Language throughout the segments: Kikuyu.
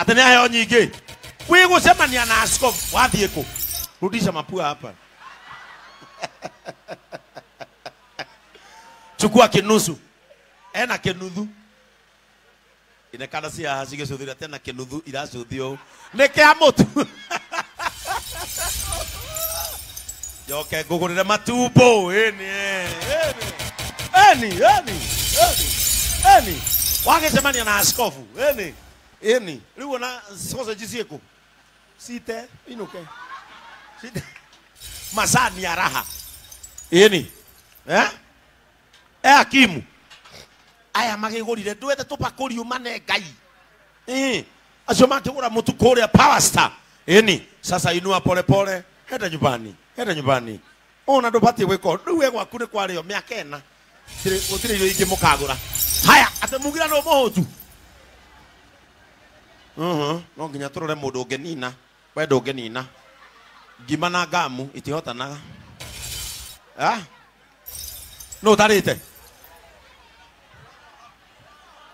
Atĩ nĩ aheo nyingĩ. Wĩ gũcemania na askofu wathiĩ kũ? Rudisha mapua hapa. Chukua kinusu. Ena kinuthu. Inekana si haha cigĩcũthĩra tena kinuthu iracũthio. Nĩ kĩa mũtu. Njoke ngũgũrĩre matumbo. Ĩni ĩni ĩni ĩni ĩni. Wagĩcemania na askofu. Ĩni ĩni. Rĩu ona sausage ciĩkũ? Cite inũke. Cite. Macani ya raha. Ĩni. Eh? Eh hakimu. Aya magĩgũrire ndwethe tũbakũri ũmane Ngai. Eh, acio makĩgũra mũtu kũrĩa Power Star. Ĩni, sasa inua pole pole, henda nyumbani, henda nyumbani. Ona ndũbatiĩ gwĩka ũndũ. Rĩu we gwaku nĩ kwarĩo mĩaka ĩna. Gũtirĩ irio ingĩ mũkagũra. Haya, atĩ mugira nĩ mũhũtu. No nginya tũrore mũndũ ũngĩnina. We ndũngĩnina. Ngima na ngamu itihotanaga. Ah? Nũ ũtarĩte?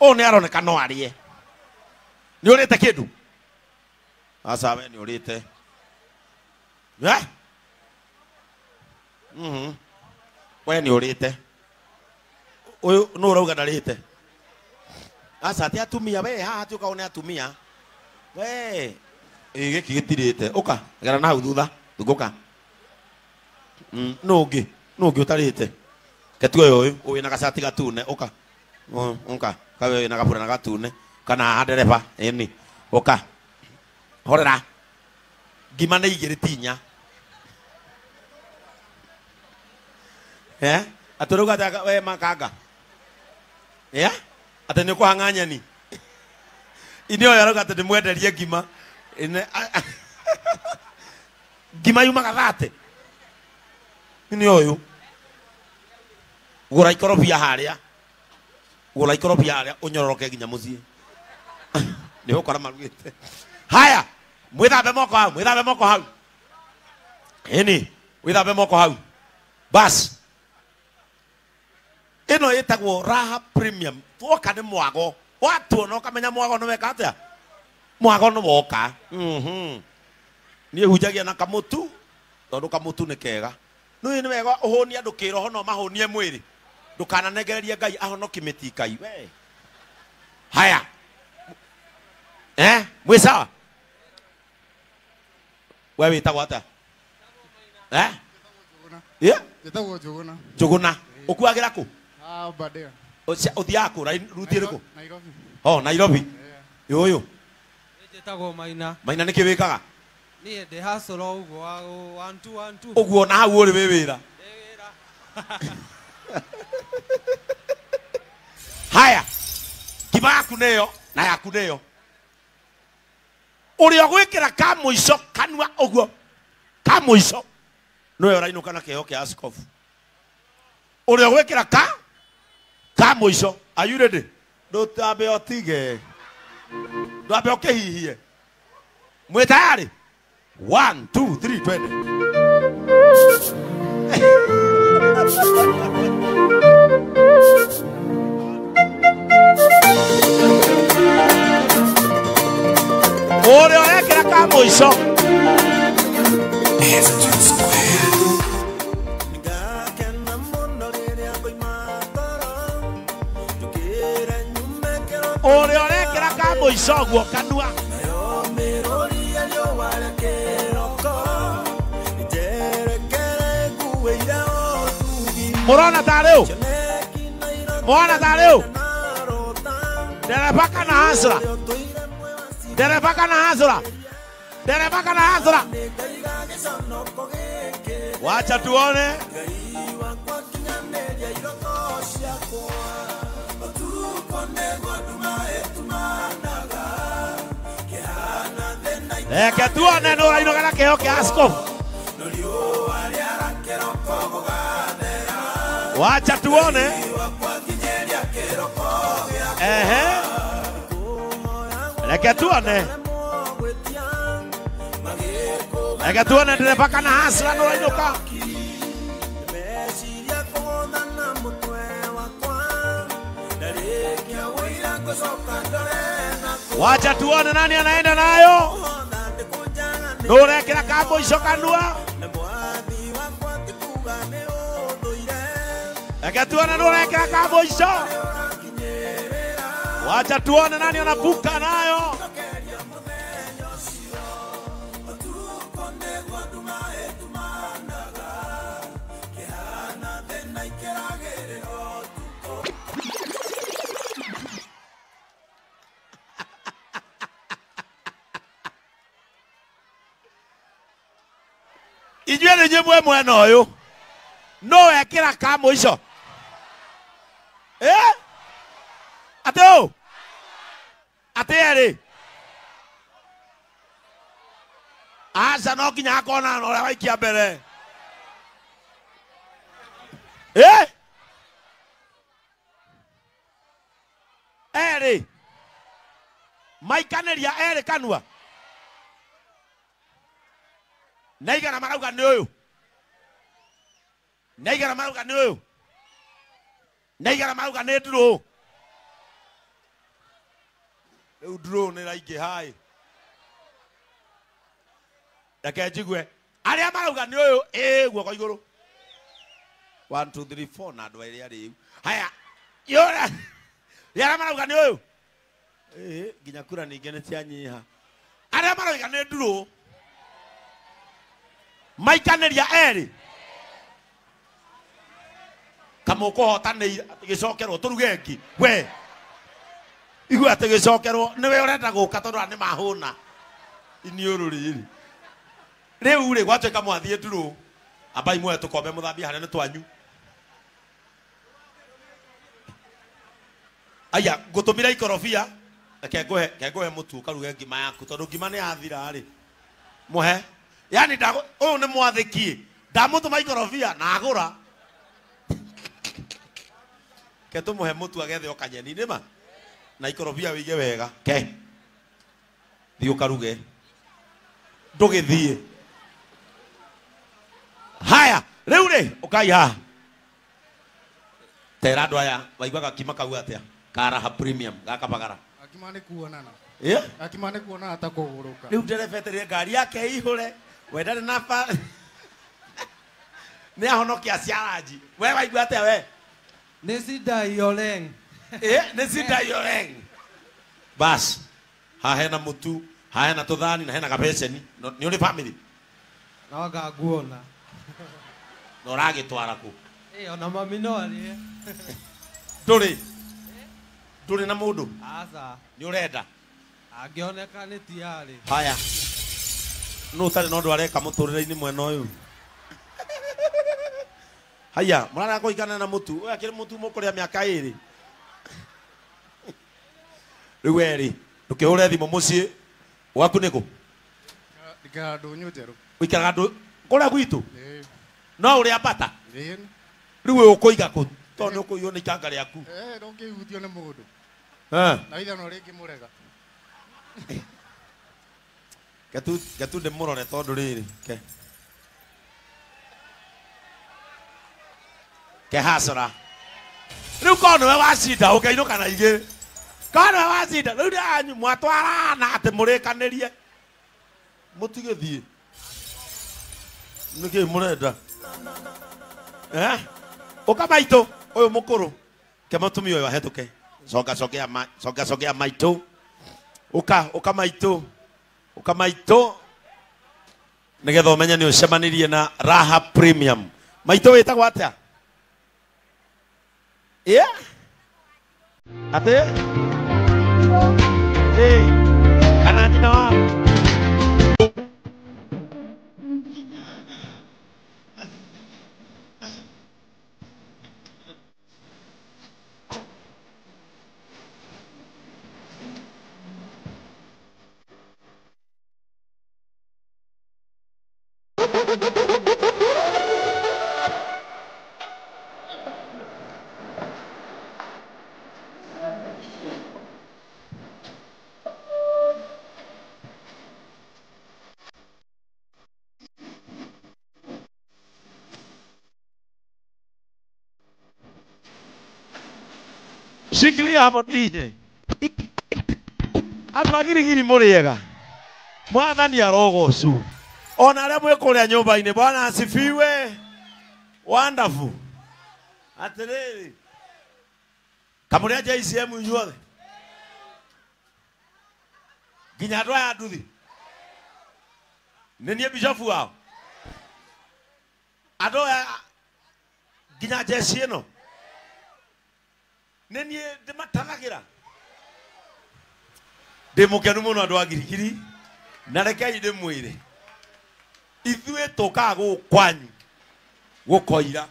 Ũyũ nĩ aroneka no arĩe. Nĩ ũrĩte kĩndũ? Aca we nĩ ũrĩte. Eh? We nĩ ũrĩte. Ũyũ nũ ũrauga ndarĩte? Aca ti atumia we haha ti ũkaona atumia. We ĩ gĩkĩ gĩtirĩte. Ũka gera na hau thutha. Thungũka. Nũ ũngĩ? Nũ ũngĩ ũtarĩte? Ketu ũyũ ũyũ wĩna gacati gatune. Ũka. Ũka. Kawe wĩna gaburana gatune. Kana haha ndereba. Ĩni. Ũka. Horera. Ngima nĩ igĩrĩ ti inya. Eh? Atĩ ũrauga atĩa we makanga? Eh? Atĩ nĩ ũkũhang'a nyeni? Ini ũyũ arauga atĩ ndĩmwenderie ngima. Ngima yumaga thate. Ini ũyũ. Gũra ikorobia harĩa. Gũra ikorobia harĩa ũnyororoke nginya mũciĩ. Nĩ ũgũkora marugĩte. Haya, mwĩthambe moko hau, mwĩthambe moko hau. Ĩni, wĩthambe moko hau. Bas. Ĩno ĩtagwo Raha Premium. Woka nĩ mwago. Watuona ũkamenya mwago nĩ weka atĩa? Mwago nĩ woka. Niĩ hunjagia na kamũtu, tondũ kamũtu nĩ kega. Nĩ nĩ wega ũhũnie andũ kĩroho no mahũnie mwĩrĩ. Ndũkananengererie Ngai ahonoki mĩtikai. We. Haya. Eh? Mwĩ sawa? We wĩtagwo atĩa? Eh? Yeah? Njĩtagwo Njũgũna. Njũgũna. Ũkuagĩra kũ? Ah, Aberdare. Ũthiaga kũ? Ruti ĩrĩkũ? Nairobi. Oh, Nairobi. Ũyũ. Njĩtagwo Maina. Maina nĩkĩ wĩkaga? Niĩ ndĩ hustle o ũguo wa 1 2 1 2. Ũguo na hau ũrĩ wĩ wĩra. Haya. Ngima yaku nĩyo na yaku nĩyo. Ũrĩa ũgwĩkĩra ka mũico kanua ũguo. Ka mũico. Nĩwe ũrainũka na kĩheo kĩa askofu. Ũrĩa ũgwĩkĩra ka mũico. Are you ready? Ndũtambe ũtige. Ndwambe ũkĩhihie. Mwĩ tayari? 1 2 3 twende. Ũrĩa ũrekĩra ka mũico. Ũrĩa ũrekĩra ka mũico ũguo kanua. Mũrona tarĩ ũ? Mũrona tarĩ ũ? Ndereba kana hasra? Ndereba kana hasra? Ndereba kana hasra? Wacha tuone. Reke tuone nũ ũrainũka na kĩheo kĩa askofu. Wacha tuone. Ehe. Reke tuone. Reke tuone ndereba kana hasra nũ ũrainũka. Wacha tuone nani anaenda nayo. Nurekera kambo ico kanua. Reke tuone nurekera kambo ico. Wacha tuone nani anavuka nayo. Inyuĩ nĩ inyuĩ mwĩ mwena ũyũ no wekĩra ka mũico eh atĩ ũ atĩ erĩ aca no nginya akona na ũrĩa waikia mbere eh erĩ maikanĩria erĩ kanua naigana marauga nĩ ũyũ naigana marauga nĩ ũyũ naigana marauga nĩ ndurũ rĩu ndurũ nĩ raingĩ reke njigue arĩa marauga nĩ ũyũ ĩ guoko igũrũ 1 2 3 4 na andũ erĩ arĩu haya yora arĩa marauga nĩ ũyũ ĩ nginya kura ningĩ nĩ cianyiha arĩa marauga nĩ ndurũ maikanĩria erĩ kamũkũhotanĩire atĩ gĩcokerwo tũruge ĩngĩ we igua atĩ gĩcokerwo nĩwe ũrenda gũka tondũ aya nĩ mahũna iniũrũ rĩrĩ rĩu rĩ gwatuĩka mwathiĩ ndurũ ambai muoe tũkombe mũthambie harĩa nĩ twanyu aya ngũtũmĩra ikorobia reke ngũhe mũtu ũkaruge ngima yaku tondũ ngima nĩ yathira rĩ mũhe yani ndago ũyũ nĩ mwathĩki ndamũtũma ikorobia na agũra ke tũmũhe mũtu agethe o kanyeni nĩma na ikorobia wĩige wega ke thiĩ ũkaruge ndũgĩthiĩ haya rĩu rĩ ũkai haha tera andũ aya waiguaga kima kau atĩa karaha premium gaka bagara akima nĩ kuonana ĩ akima nĩ kuonana ta kũgũrũka rĩu nderebeteire ngari yake ĩihũre we ndarĩ na ba nĩ ahonokia ciaranji we waigua atĩa we nĩ cinda ioleng ĩ nĩ cinda ioleng bas haha hena mũtu haha hena tũthani na hena gabeceni nĩ ũrĩ family no ngaguona na ũragĩtwara kũ ĩ ona mami no arĩe ndũrĩ na mũndũ aca nĩ ũrenda angĩoneka nĩ tiarĩ haya no ũtarĩ na ũndũ areka mũtũrĩre-inĩ mwena ũyũ haya mũrarega kũhikana na mũtu ũyũ akĩrĩ mũtu mũkũrĩa mĩaka ĩrĩ rĩu werĩ ndũkĩhũre thimũ mũciĩ gwaku nĩ kũ ndikara ndũnyũ njerũ ũikaraga ndũ kũrĩa gwitũ no ũrĩ ambata rĩu ũyũ ũkũiga kũ tondũ nĩ ũkũiywo nĩ ikanga rĩaku ndũngĩhutio nĩ mũndũ na ithanwa rĩngĩ mũrega ketu ndĩmũrore tondũ rĩrĩ ke hasara rĩu korwo nĩwe wacinda ũkainũka na igĩrĩ korwo nĩwe wacinda rĩu nĩ anyu mwatwarana atĩ mũrĩkanĩrie mũtigĩthiĩ nĩkĩĩ mũrenda ũka maitũ ũyũ mũkũrũ ke mũtumia ũyũ ahĩtũke coka congea maitũ ũka ũka maitũ ũka maitũ nĩgetha ũmenye nĩ ũcemanirie na Raha Premium maitũ wĩtagwo atĩa ĩ atĩ ĩ kana nyina wa Shikilia hapo DJ. Andũ a Girigiri mũrĩega. Mwathani arogocwo. Ona arĩa mwĩ kũrĩa nyũmba-inĩ, Bwana asifiwe. Wonderful. Atĩrĩrĩ. Kamũrĩa JCM inyuothe. Nginya andũ aya nduthi. Nĩ niĩ bishofu wao. Andũ aya nginya jeci ĩno. Nĩ niĩ ndĩmatagagĩra. Ndĩ mũkenu mũno andũ a Girigiri. Na rekei ndĩmwĩre. Ithuĩ tũkaga gũkũ kwanyu gũkoira.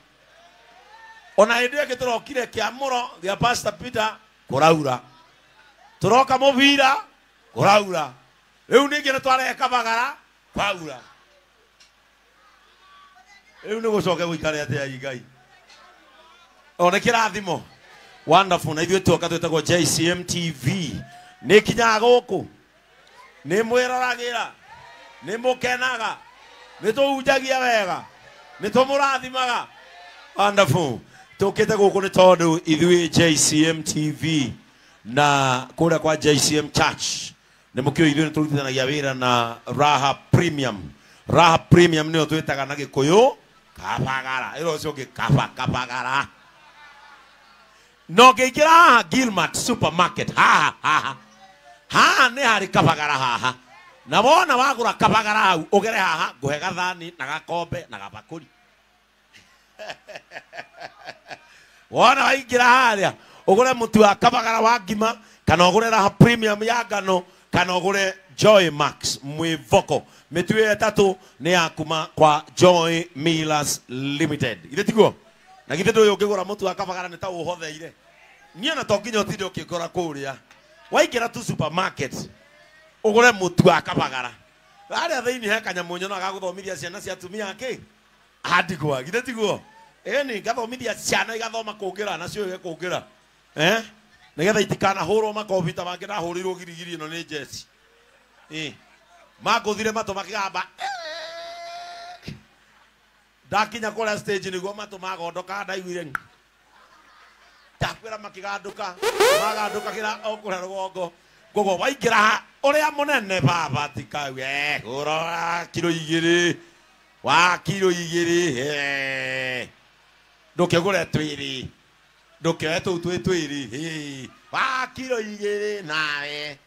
Ona hĩndĩ ĩngĩ tũrokire kĩamũro gĩa Pastor Peter kũraura. Tũroka mũbira kũraura. Rĩu ningĩ nĩ twarehe kabagara kwaura. Rĩu nĩ gũcoke gũikare atĩa Ngai. O nĩ kĩrathimo. Wonderful. Na ithuĩ tuoka twĩtagwo JCM TV. Nĩ kinyaga gũkũ. Nĩ mwĩroragĩra. Nĩ mũkenaga. Nĩ tũhunjagia wega. Nĩ tũmũrathimaga. Wonderful. Tũkĩte gũkũ nĩ tondũ ithuĩ JCM TV na kũrĩa kwa JCM Church nĩ mũkĩũĩ ithuĩ nĩ tũrutithanagia wĩra na Raha Premium. Raha Premium nĩyo twĩtaga na Gĩkũyũ kabagara. Ĩro ũcio ũngĩ kabagara. No ngĩingĩra haha Gilmart Supermarket haha haha haha nĩ harĩ kabagara haha. Na wona wagũra kabagara hau ũgere haha ngũhe gathani na gakombe na gabakũri. Wona waingĩra harĩa ũgũre mũtu wa kabagara wa ngima kana ũgũre Raha Premium ya ngano kana ũgũre Joy Max mwĩvoko. Mĩtu ĩyo ĩtatũ nĩ ya kuma kwa Joy Millers Limited. Githĩ tiguo? Na githĩ ndũĩ ũngĩgũra mũtu wa kabagara nĩ ta ũhotheire. Niĩ ona to nginya ũtinde ũkĩngora kũrĩa. Waingĩra tu supermarket ũgũre mũtu wa kabagara. Harĩa thĩinĩ he kanyamũ nyonaga gagũthomithia ciana cia atumia akĩ andigwa. Githĩ tiguo? Ĩni ngathomithia ciana igathoma kũngĩra nacio ige kũngĩra. Nĩgetha itikanahũrwo makobi ta mangĩ ndahũrĩirwo Girigiri ĩno nĩ jeci. Mangũthire matũ makĩgamba. Ndakinya kũrĩa stage nĩguo matũ magondoka ndaiguire. Ndakwĩra makĩgandũka, magandũkagĩra o kũrĩa rũgongo. Koguo waingĩra ũrĩa mũnene baba tikau ũrora kiro igĩrĩ wa kiro igĩrĩ ndũkĩgũre twĩrĩ ndũkĩoe tũu twĩ twĩrĩ wa kiro igĩrĩ nawe.